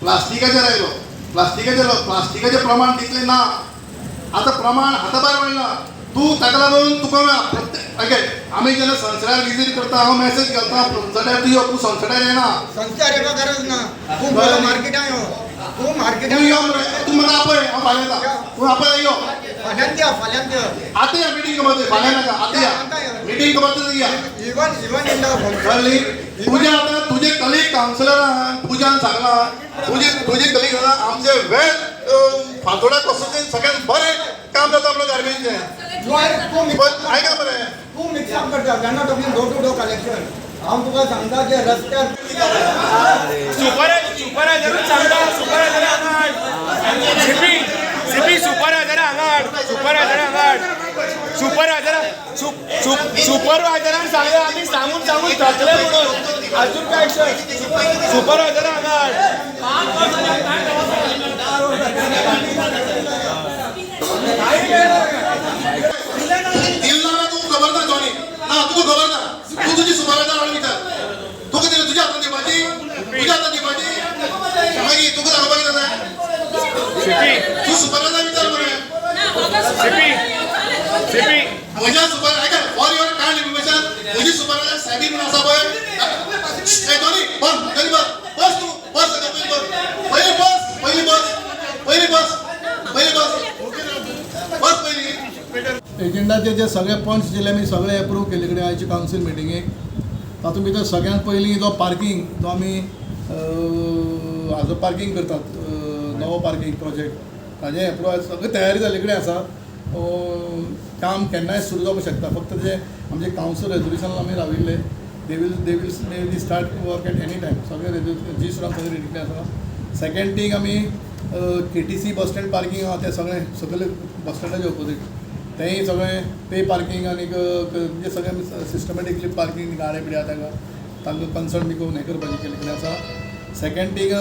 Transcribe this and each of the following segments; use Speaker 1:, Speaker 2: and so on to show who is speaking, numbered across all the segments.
Speaker 1: प्लास्टिकाचेर आयलो. प्लास्टिकाचेर, प्लास्टिकाचें प्रमाण तितलें ना. आतां प्रमाण आतां भायर वाडलां. तूं ताका लागून तुका प्रत्येक ओके, आमी जेन्ना संसदार विजीट करता, हांव मॅसेज घालता, संसदार तूं यो, तूं संसदार येना.
Speaker 2: संसार येवपा गरज ना. तूं बरो मार्केटान यो, तूं
Speaker 1: तूं
Speaker 2: मार्केटान
Speaker 1: यो मरे, तूं म्हाका आपय, हांव फाल्यां येता. तूं आपय, यो.
Speaker 2: फाल्यांत या, फाल्यांत यो.
Speaker 1: आतां या, मिटींग करपाक फाल्यां नाका, आतां या, मिटींग करपाक या.
Speaker 2: इवन इन the
Speaker 1: कळ्ळी? तुजें आतां तुजे कलीग कावन्सिलरान तुज्यान सांगलां, तुजे तुजे कलीग आमचे वेल फातोडा कॉन्स्टिट्युएन्सी सगळ्यात बरें काम जाता आपल्या गार्बेजचें. पण आयका मरे.
Speaker 2: तूं मिक्स अप करता. We are not talking door to door collection. हांव तुका सांगता जे रस्त्यार
Speaker 3: सुपरवायझरूच सांगता, सुपरवायझर हांगा हाड. सीपी, सीपी, सुपरवायझर हांगा हाड, सुपरवायझर हांगा हाड. सुपरवायझर, सुपरवायझरान सांगलें, आमी सांगून सांगून थकले म्हणून अजून काय एक्शन? सुपरवायझर हांगा हाड.
Speaker 1: दिल ना, तुका खबर ना जॉनी, ना तुका खबर ना. तूं तुजी सुपरवायझर हाडून विचार. तुका दिलें तुज्या हातान दिवपाची, तुज्या हातान दिवपाची. मागीर तुका सांगपाक कितें जाय?
Speaker 3: सीपी.
Speaker 1: तूं सुपरवायझर विचार मरे.
Speaker 3: CP, CP.
Speaker 1: म्हज्या सुपर, आयका, फॉर your kind information, म्हजी सुपरवायझर सॅबी म्हणून आसा पळय. ए जॉनी, बस, जॉनी, बस, बस, तूं बस सगळ्यात पयलीं, बस पयलीं, बस पयलीं, बस पयलीं, बस पयलीं, बस, बस पयलीं.
Speaker 4: एजेंडाचे जे सगळे पॉयंट्स दिले, आमी सगळे एप्रूव केल्ले कडेन आयचे कावन्सील मिटिंगेक. तातूंत भितर सगळ्यांत पयलीं जो पार्कींग, जो आमी हाजो पार्कींग करतात, नवो पार्कींग प्रोजेक्ट, ताजें एप्रुवल सगळें तयारी जाल्ले कडेन आसा. काम केन्नाय सुरू जावपाक शकता. फक्त ते आमचे कावन्सील रेजोल्युशन आमी राविल्ले, they will may be start work at any time. सगळे रेजोल्युशन जी सुद्दां सगळें रेडी आसा. सेकंड थींग, आमी केटीसी बस स्टँड पार्कींग आहा तें सगळें सगळें बस स्टँडाचे ऑपोजीट, तेंय सगळें पे पार्कींग आनीक म्हणजे सगळें आमी सिस्टमॅटिकली पार्कींग गाडे बिडे आहा, तांकां तांकां कन्सर्न बी करून हें करपाचें केल्लें कडेन आसा. सेकंड थींग,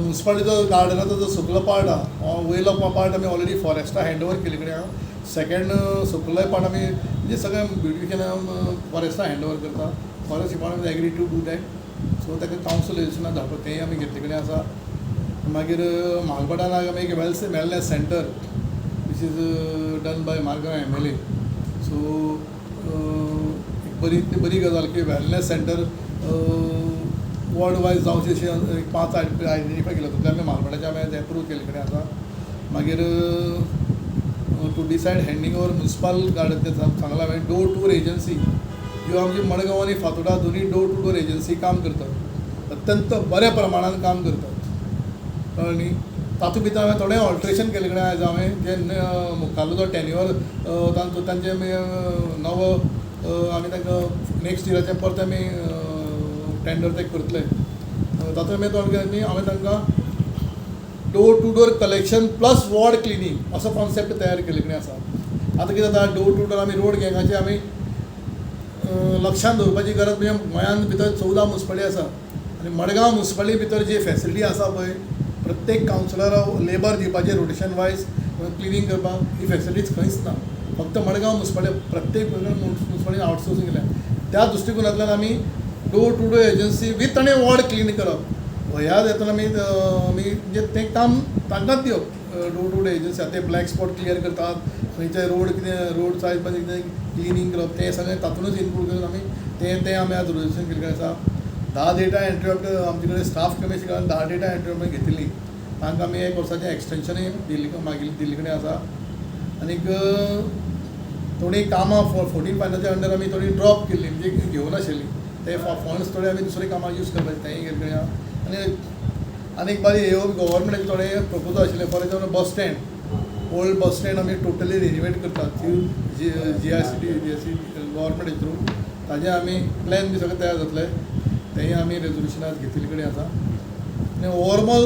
Speaker 4: मुन्सिपालिटीचो गार्डनाचो जो सकलो पार्ट आहा, वयलो पार्ट आमी ऑलरेडी फॉरेस्टा हँड ओवर केल्ले कडेन आहा. सेकंड सकलो पार्ट आमी म्हणजे सगळें ब्युटिफिकेशन फॉरेस्टा हँड ओवर करता. Forest department agree to do that, so ताका कावन्सील रेजोल्युशनान धाडपाक तेंय आमी घेतले कडेन आसा. मागीर म्हालभाटान आमी एक wellness centre which is done by Margao MLA. So एक बरी बरी गजाल की वेलनेस सेंटर वॉर्ड वायज जावचें अशें एक पांच आयडेंटिफाय केला, तितूंतल्यान आमी म्हालभाटाचें आमी एप्रूव केल्ले कडेन आसा. मागीर to decide handing over municipal garden, तें सांगलां हांवें. डोर टू डोर एजन्सी ह्यो आमची मडगांव आनी फातोडा दोनूय डोर टू डोर एजन्सी काम करतात, अत्यंत बऱ्या प्रमाणान काम करतात, कळ्ळें न्ही? तातूंत भितर हांवें थोडें ऑल्ट्रेशन केल्ले कडेन आयज हांवें जे मुखारलो जो टेन्युअर तांचो, तांचे आमी नवो आमी तांकां नेक्स्ट इयराचें परतें आमी टेंडर ते करतले. तातूंत आमी थोडे आमी हांवें तांकां door to door collection plus ward cleaning असो कॉन्सेप्ट तयार केल्ले कडेन आसा. आतां कितें जाता, डोर टू डोर आमी रोड गँगाचे आमी लक्षांत दवरपाची गरज म्हणजे गोंयांत भितर 14 मुन्सिपालिटी आसा आनी मडगांव मुन्सिपालिटी भितर जी फेसिलिटी आसा पळय, प्रत्येक कावन्सिलराक लेबर दिवपाचें रोटेशन वायज क्लिनींग करपाक, ही फेसिलिटीज खंयच ना. फक्त मडगांव मुन्सिपालिटी, प्रत्येक मुन्सिपालिटी आउटसोर्सींग केल्या. त्या दृश्टिकोनांतल्यान आमी door to door agency with आनी वॉर्ड क्लीन करप ह्या हेतून आमी आमी म्हणजे तें काम तांकांच दिवप. डोर टू डोर एजन्सी आतां ते ब्लॅक स्पॉट क्लियर करतात, खंयचे रोड कितें, रोड सायड मागीर कितें क्लिनींग करप, तें सगळें तातूंतच इन्क्लूड करून आमी तें तें आमी आज रेजोल्युशन केल्लें आसा. 10 डेटा एंट्री आमचे कडेन स्टाफ कमी आशिल्ल्या कारणान 10 डेटा एंट्री आमी घेतिल्ली. तांकां आमी एक वर्साचें एक्सटेंशनूय दिल्ली मागीर दिल्ले कडेन आसा. आनीक थोडीं कामां 14 फायनान्साच्या अंडर आमी थोडीं ड्रॉप केल्लीं, म्हणजे घेवनाशिल्लीं, ते फंड्स थोडे आमी दुसरे कामाक यूज करपाचे, तेंय केल्ले कडेन आहा. आनी आनीक बारीक ह्यो गव्हर्मेंटाचे थोडे प्रपोजल आशिल्ले. For example, bus stand, old bus stand आमी टोटली रिनोवेट करतात जी जी I C T G I C गव्हर्मेंटाचे through. ताजें आमी प्लॅन बी सगळें तयार जातलें, तेंय आमी रेजोल्युशनात घेतिल्ले कडेन आसा. आनी ओवरऑल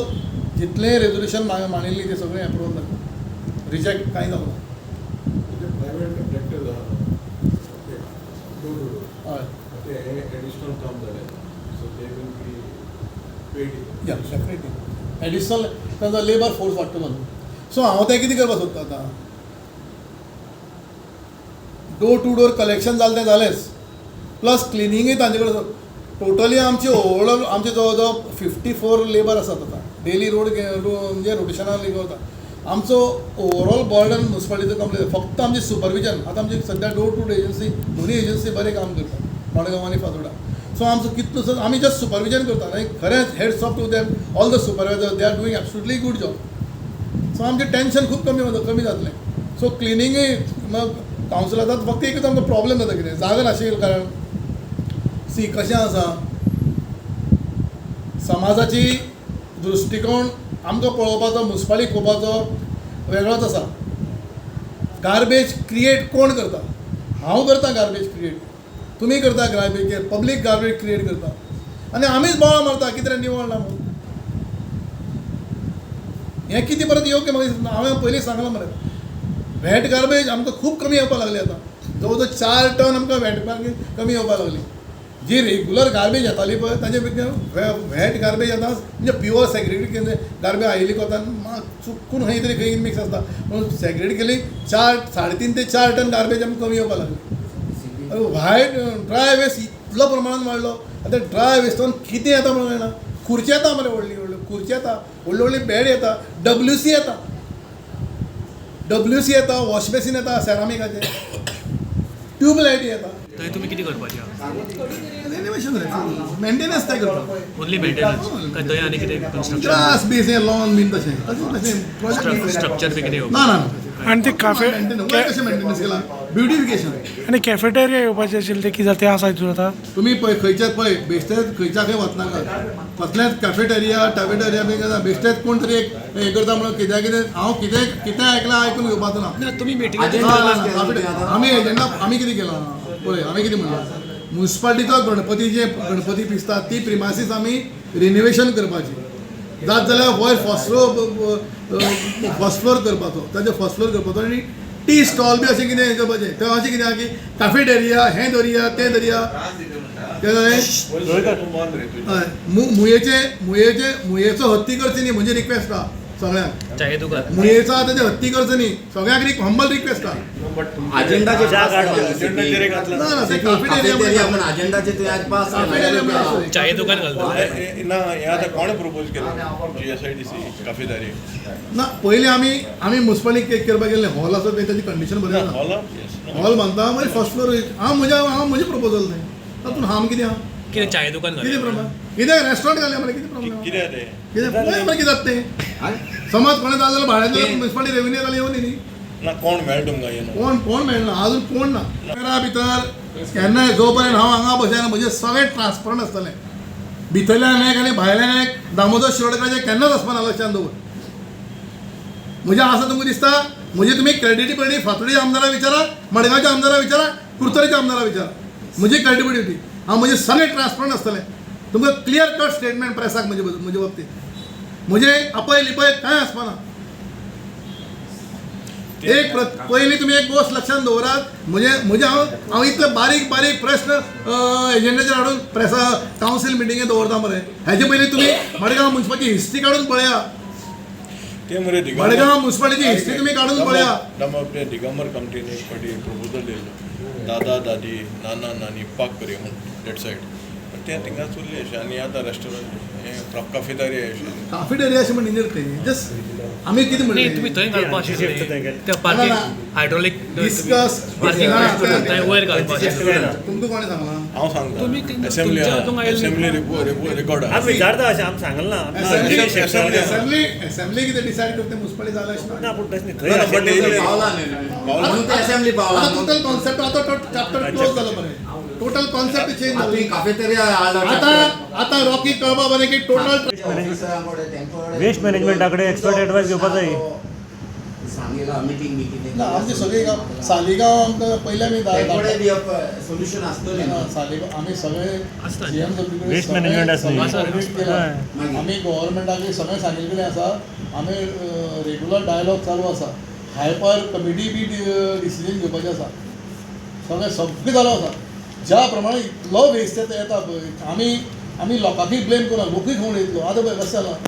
Speaker 4: जितलें रेजोल्युशन मांडिल्लीं तें सगळें एप्रुवल जालें, रिजेक्ट कांय जावं ना.
Speaker 5: प्रायवेट कॉन्ट्रॅक्टर आहा, okay, door to door.
Speaker 4: हय.
Speaker 5: ते हे एडिशनल काम जालें, so they will be paid?
Speaker 4: Yeah, definitely. Additional तांचो लेबर फोर्स वाडटलो न्हू. सो हांव तें कितें करपाक सोदता आतां, डोर टू डोर कलेक्शन जालें तें जालेंच, प्लस क्लिनींगूय तांचे कडेन. टोटली आमची ओवरऑल आमचे जवळ जवळ 54 लेबर आसात आतां डेली रोड म्हणजे रोटेशनान लेबर वता. आमचो ओवरऑल बर्डन मुन्सिपालिटीचो कंप्लीट, फक्त आमची सुपरविजन. आतां आमची सद्या डोर टू डोर एजन्सी, दोनूय एजन्सी बरें काम करता, मडगांव आनी फातोर्डा. सो आमचो कितलो आमी जस्ट सुपरविजन करता आनी खरेंच hats off to them, all the supervisor, they are doing absolutely good job. So आमचें टेंशन खूब कमी जातलें. सो क्लिनींगूय मग कावन्सिल आतां फक्त एकूच आमकां प्रॉब्लम जाता, कितें जागा नाशिल्ल्या कारण. सी, कशें आसा, समाजाची दृश्टिकोण आमकां पळोवपाचो, मुन्सिपालिटी पळोवपाचो वेगळोच आसा. गार्बेज क्रिएट कोण करता? हांव करता गार्बेज क्रिएट, तुमी करता गार्बेज, पब्लीक गार्बेज क्रिएट करता आनी आमीच बोवाळ मारता कितें निवळ ना म्हणून. हें कितें परत योग्य म्हाका दिसना. हांवें पयलीं सांगलां मरे, वेट गार्बेज आमकां खूब कमी येवपाक लागली आतां. जवळ जवळ 4 टन आमकां वेट गार्बेज कमी येवपाक लागली. जी रेगुलर गार्बेज येताली पळय ताजे वेट गार्बेज आतां म्हणजे प्युअर सेग्रिगेट केल्ले गार्बेज आयिल्ली कोतान चुकून खंय तरी खंय मिक्स आसता, म्हणून सेग्रिगेट केली 4, 3.5 ते 4 टन गार्बेज आमकां कमी येवपाक लागली. व्हायट ड्राय वेस्ट इतलो प्रमाणान वाडलो. आतां ड्राय वेस्टान कितें येता म्हणून जाणा, खुर्ची येता मरे, व्हडली व्हडल्यो खुर्ची येता, व्हडली व्हडली बेड येता, डब्ल्यूसी येता, डब्ल्यूसी येता, वॉश बेसीन येता, सेरामिकाचे ट्यूबलायटी येता.
Speaker 6: थंय तुमी कितें करपाचें?
Speaker 4: रेनोवेशन, मेंटेनन्स ते करता.
Speaker 6: ओनली मेंटेनन्स काय थंय आनी कितें कन्स्ट्रक्शन?
Speaker 4: ग्रास बीस हें लॉन बीन तशें तशें तशें प्रोजेक्ट
Speaker 6: स्ट्रक्चर बी कितें?
Speaker 4: ना ना.
Speaker 7: आनी ते काफे
Speaker 4: कशें मेंटेनन्स केला, ब्युटिफिकेशन.
Speaker 7: आनी कॅफेटेरिया येवपाचें आशिल्लें तें कितें जाता, तें आसा हितून आतां?
Speaker 4: तुमी पळय खंयच्याच पळय बेश्टेच खंयच्या खंय वचनाका, कसलेंच कॅफेटेरिया टॅफेटेरिया बी बेश्टेच कोण तरी एक हें करता म्हणून कित्याक कितें हांव कितें कितें आयकलां आयकून घेवपाचो ना.
Speaker 6: तुमी मिटिंग
Speaker 4: आमी एजेंडा आमी कितें केलां पळय, आमी कितें म्हणलां, मुन्सिपालिटीचो गणपती जे गणपती पिसता ती प्रिमासीस आमी रिनोवेशन करपाची, जात जाल्यार वयर फर्स्ट फ्लोर करपाचो, ताजे फर्स्ट फ्लोर करपाचो आनी टी स्टॉल बी अशें कितें करपाचें. थंय अशें कितें आहा की काफेटेरिया हें दवरया तें दवरया, तें जालें. हय, मुयेचे मुयेचे मुयेचो हत्ती करची न्ही म्हणजे रिक्वेस्ट आहा सगळ्यांक. मुयेचो आतां ते हत्ती करचो न्ही, सगळ्यांक हंबल रिक्वेस्ट आहा. ना ना, ते काफेटेरिया
Speaker 2: अजेंडाचे तुवें आज पास
Speaker 6: चाये दुकान घालता
Speaker 5: ना. हें आतां कोणें प्रपोज केलें जीएसआयडीसी काफेदारी?
Speaker 4: ना, पयलीं आमी आमी मुन्सिपालिटी करपाक गेल्ले, हॉल आसा पळय ताची कंडिशन बरी आसा, हॉल बांदता मागीर फर्स्ट फ्लोर. हांव म्हज्या हांव म्हजें प्रपोजल तें, तातूंत हांव कितें आहा
Speaker 6: कितें चाये दुकान
Speaker 4: कितें प्रॉब्लम, कितें रेस्टॉरंट घालें मरे, कितें प्रॉब्लम
Speaker 5: कितें तें
Speaker 4: कितें पळय मरे कितें जाता तें. समज कोणें जालें जाल्यार भाड्यान मुन्सिपालिटी रेवेन्यू जाल्यार येवनी न्ही.
Speaker 5: ना, कोण मेळटा तुमकां येना?
Speaker 4: कोण कोण मेळना अजून, कोण ना. घरा भितर केन्नाय जो पर्यंत हांव हांगा बसना म्हजें सगळें ट्रान्सपरंट आसतलें, भितरल्यान एक आनी भायल्यान एक. दामोदर शिरोडकाराचें केन्नाच आसपाना, लक्षांत दवर. म्हजें आसा तुमकां दिसता, म्हजी तुमी क्रेडिबिलिटी फातोर्डेच्या आमदारा विचारा, मडगांवच्या आमदारा विचारा, कुडतरेच्या आमदारा विचारा, म्हजी क्रेडिबिलिटी हांव म्हजें सगळें ट्रान्सपरंट आसतलें. तुमकां क्लियर कट स्टेटमेंट प्रेसाक म्हजे म्हजे बाबतींत, म्हजें अपय लिपय कांय आसपाना. एक पयलीं तुमी एक गोश्ट लक्षांत दवरात, म्हजे म्हजे हांव हांव इतले बारीक बारीक प्रश्न एजेंडाचेर हाडून प्रेसा कावन्सील मिटिंगेत दवरता मरे. हेजे पयलीं तुमी मडगांव मुन्सिपालिटी हिस्ट्री काडून पळया, मडगांव मुन्सिपालिटीची हिस्ट्री तुमी काडून पळया.
Speaker 5: ते दिगंबर कमिटीन एक फावटी प्रपोजल दिल्लो, दादा दादी नाना नानी पाक करया म्हूण that side, पण तें थिंगाच उरलें अशें. आनी आतां रेस्टॉरंट हें काफेटेरिया अशें,
Speaker 4: काफेटेरिया अशें म्हणिना तें, जस्ट आमी कितें म्हणलें
Speaker 6: तुमी थंय घालपा आशिल्लें त्या पार्किंग हायड्रोलीक
Speaker 4: डिस्कस
Speaker 6: पार्किंग थंय वयर घालपा आशिल्लें.
Speaker 4: तुमकां कोणें सांगलां?
Speaker 5: हांव सांगता, असेंब्ली असेंब्ली रिकॉर्ड
Speaker 8: आमी विचारता अशें, आमी सांगलें ना.
Speaker 4: असेंब्ली असेंब्ली कितें डिसायड करता मुन्सिपालिटी जालें अशें
Speaker 8: ना, पूण तशें न्ही,
Speaker 2: असेंब्ली पावला
Speaker 4: टोटल कॉन्सेप्ट आतां चॅप्टर क्लोज जालो मरे, टोटल कॉन्सेप्ट चेंज जालो.
Speaker 2: काफेटेरिया
Speaker 4: आतां आतां रॉकी कळपा बरें की टोटल
Speaker 8: वेस्ट मॅनेजमेंटा कडेन एक्सपर्ट एडवायस घेवपा जाय.
Speaker 4: ना, आमचे सगळे गांव सालिगांव आमकां पयले आमी
Speaker 2: सोल्युशन आसतलें.
Speaker 4: सालिगांव आमी सगळे
Speaker 8: वेस्ट मॅनेजमेंट आसली,
Speaker 4: आमी गव्हर्मेंटाक सगळें सांगिल्लें कडेन आसा. आमी रेगुलर डायलॉग चालू आसा, हाय पावर कमिटी बी डिसिजन घेवपाचें आसा, सगळें सगळें चालू आसा. ज्या प्रमाणे इतलो वेस्ट येता पळय, आमी आमी लोकांकूय ब्लेम करूं, लोकूय खावन येतलो. आतां पळय कशें जालां.